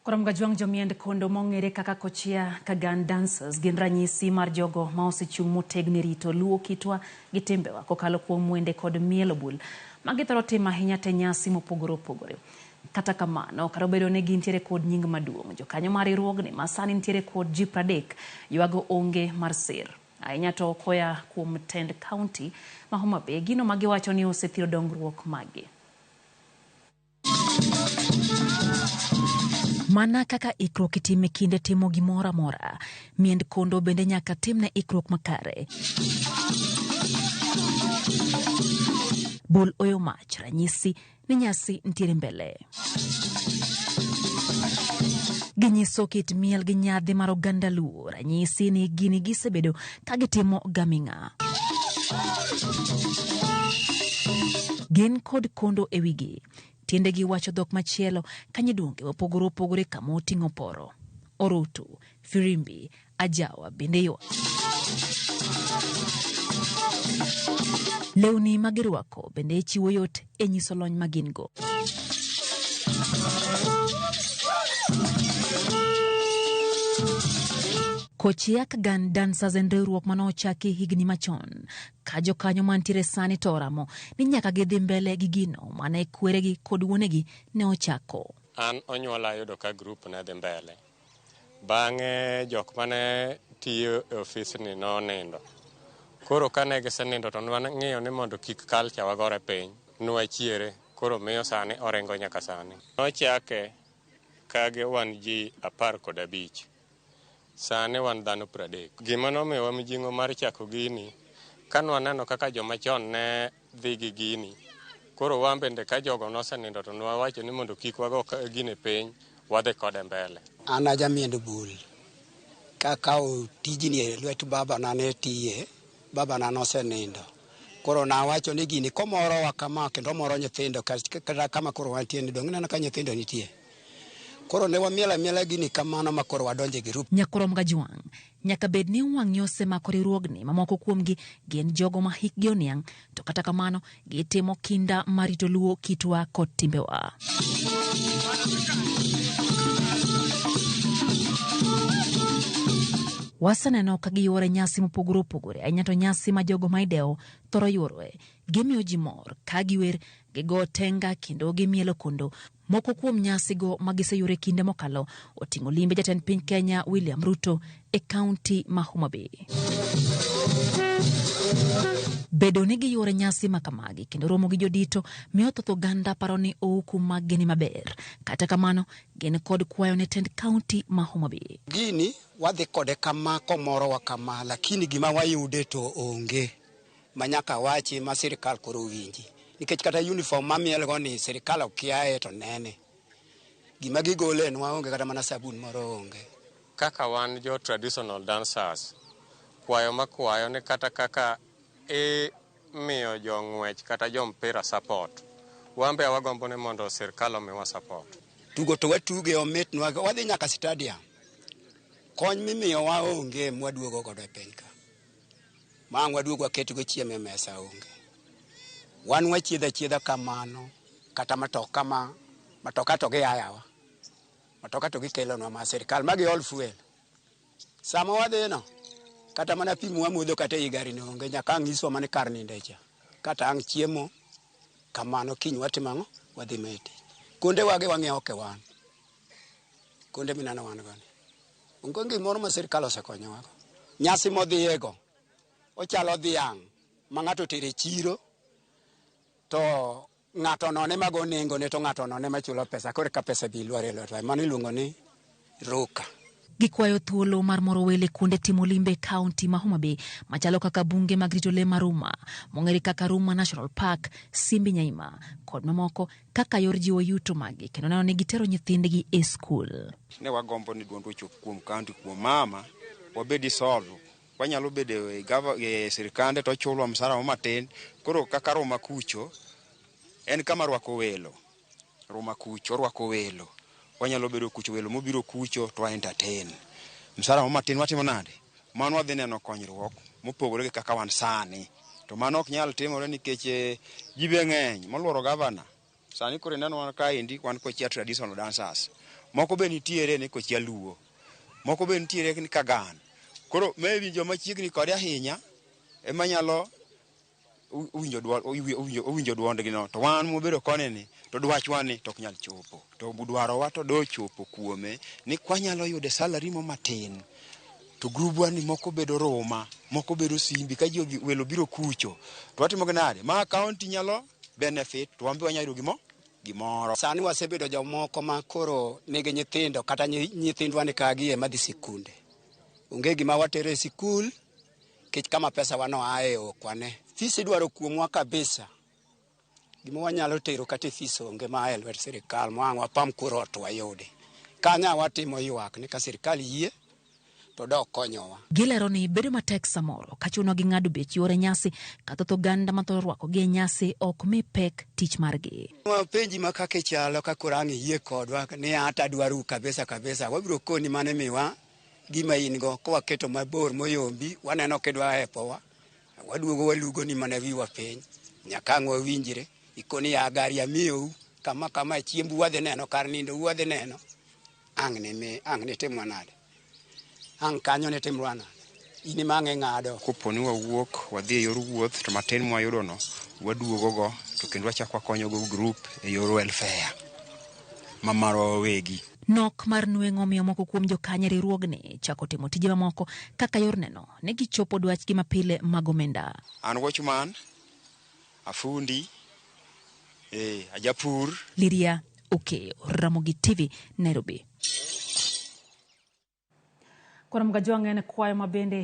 Korom Gajwang' jomiend kondo mong'ere kaka Kochia Kagan Dancers gin ranyisi mar jogo ma osechung' motegno e rito luo kitwa gi timbewa kokalo kuom wende kod mielo bul ma githoro timo ahinya te nyasi mopogore opogore. Kata kamano, kata obedo ni gintiere kod nying maduong', jokanyo mar riwruogni ma sani nitiere kod ji 30 ywago onge mar sir. Ahinya to koya kuom tend kaunti ma Homa Bay, gino ma giwacho ni osethiro dongruok maggi. Mana kaka ikruok itime kinde timo gimoro amora, miend kondo bende nyaka timne ikruok makare. Bul oyo mach, ranyisi ni nyasi ntiere mbele. Ginyiso kit miel gi nyadhi mar oganda Luo, ranyisi ni gini gisebedo ka gitimo gaming'a. Gin kod kondo e wigi. Tiendegi wacho dhok machielo ka nyiduonge mopogore opogore kama oting'o poro, orutu, firimbi, ajawa bende ywak. Lewni ma girwako bende chiwo yot e nyiso lony ma gin go. Kochiak Gun Dancers en riwruok mane ochaki higni machon ka jokanyo mantiere sani to oramo ni nyaka gidhi mbele gi gino mane kweregi kod wuonegi ne ochako. An onyuola ayudo ka group ne dhi mbele. Bang'e jok mane tiyo e ofisni nonindo. Koro kane gisenindo to nwang'iyo ni mondo kik culture wa gore piny, nwachiere koro miyo sani oringo nyaka sani. Nochake ka wan ji 15. Sani wan dhano 30. Gima nomiyowa mijing'o mar chako gini, ka nwaneno kaka joma chon ne dhi gi gini, koro wan bende ka jogo nosenindo to nwawacho ni mondo kik wago gini piny, wadhi kode mbele. An ajamiend bul. Kakawo tijni e lwet babana ne tiye, babana nosenindo. Koro nawacho ni gini komorowa kama kendo omoro nyithindo kata kama koro wantie ni dong' ineno ka nyithindo nitie. Koro ne wamielo amiela gini kamano ma koro wadonjo e grup. Nyakorom Gajwang' nyaka bed ni wang'i osemako riwruogni ma moko kuomgi gin jogo ma hikgi oniang' to kata kamano gitimo kinda mar rito luo kitwa kod timbewa. Waseneno ka giyuore nyasi mopogore opogore ahinya to nyasi ma jogo ma idewo thoro yuoroe. Gimiyo ji mor ka giwer, gigo tenga kendo gimielo kondo. Moko kuom nyasigo ma giseyuoro e kinde mokalo oting'o limbe jatend piny Kenya William Ruto e kaunti ma Homa Bay. Bedo ni giyuoro nyasi ma kamagi kendo romo gi jodito miyo thoth oganda paro ni ouku maggi ni maber. Kata kamano, gin kod kwayo ne tend kaunti ma Homa Bay. Gini wadhi kode kama komorowa kama, lakini gima wayude to onge ma nyaka wachi ma sirikal koro owinji. Nikech kata uniform mamielgo ni sirikal okiaye to nene. Gima gigole nwa onge kata mana sabun moro onge. Kaka wan jo traditional dancers, kwayo makwayo ni kata kaka imiyo jo ng'wech kata jo mpira support, wan be wagombo ni mondo sirkal omiwa support. Tugo to watuge omitnwa, wadhi nyaka stadium. Kony mimiyowa onge mwaduogo godo e piny ka. Ma ang' waduog waketgo chiemo e mesa onge. Wan wachiedho achiedha kamano, kata matoka ma, matoka to giayawa. Matoka to gikelonwa ma sirkal ma giol fuel. Sama wadhi no, kata mana pi mwamodho kata ei gari no onge, nyaka ang' nyiswa mana kar nindo cha. Kata ang' chiemo, kamano kiny watimo ang'o? Wadhi mana e tich. Konde wagi wang'iewo ke wan. Konde mineno wan go ni. Onge gimoro ma sirkal osekonyowago. Nyasi modhiyego, ochalo dhiang' ma ng'ato otero e chiro, to ng'ato none mago nengone to ng'ato none machulo pesa, koro ka pesa bi lwar e lwetwa. Mano iluongo ni ruka. Gikwayo thuolo mar moro wele kuonde timo limbe e kaunti ma Homa Bay machalo kaka bunge mag rito lee mar Ruma mong'ere kaka Ruma National Park, Simbi Nyaima kod mamoko kaka yor jiwo yuto maggi kendo neno ni gitero nyithindgi e skul. Ne wagombo ni duond ochop kuom kaunti kuom mama wabed solve. Wanyalo bedo e e sirkande to ochulwa msara matin. Koro kaka Ruma kucho en kama rwako welo. Ruma kucho rwako welo. Wanyalo bedo kucho welo mobiro kucho to wa entertain. Msara matin watimo nade? Mano wadhi neno konyruok mopogore gi kaka wan sani. To mano ok nyal timore nikech ji be ng'eny moluoro gavana. Sani koro ineno wan kaendi wan Kochia traditional dancers. Moko be nitiere ni Kochia Luo. Moko be nitiere ni Kagan. Koro maybe joma chiegni kode ahinya ema nyalo owinjo dwol owinjo dwondgi no to wan mobedo koni ni to dwachwa ni to ok nyal chopo. To dwarowa to dochopo kuome ni kwanyalo yude salary mo matin to grubwa ni moko bedo Roma, moko bedo Simbi ka ji welo biro kucho to watimo gi nade? Ma county nyalo benefit to wan be wanyalo yudo gimo gimoro. Sani wasebedo jomoko ma koro nigi nyithindo kata nyithindwa ni kagi ema dhi sikunde. Onge gima watero e sikul nikech kama pesa wa no ae ok wane. Fees idwaro kuomwa kabisa. Gima wanyalo tero kata e fees onge ma e lwet sirikal ma ang' wapam kor ot wayudi. Kanya watimo ywak ni ka sirikal yie to dok konyowa. Gilero ni bedo matek samoro ka chunogi ng'ado bech yore nyasi ka thoth oganda mathoro rwakogi e nyasi ok mi pek tich margi. Wapenji ma kaka ichalo ka koro ang' iyie kodwa ni ata dwaru kabisa kabisa wabiro koni mane miwa gima in go ka waketo mabor moyombi waneno kidwa hepowa waduogo walugo ni mana wiwa piny nyaka ang' wawinjre ikoni ya gari amiyou kama kama chiembu wadhi neno kar nindo wadhi neno ang' ni ang' nitimwa nade ang' kanyo nitimwa nade in ema ang' ing'ado. Kopo ni wawuok wadhi e yor wuoth to matin mwayudo no waduogo go to kendo wachako wakonyo go group e yor welfare ma marwa wawegi. Nok mar nweng'o miyo moko kuom jokanyo e riwruogni chako timo tije mamoko kaka yor neno ne gichopo dwachgi mapile mag omenda. An watchman, afundi, ajapur. Lydia Okeyo, Ramogi TV, Nairobi. Koro Mgajwang' en kwayo ma bende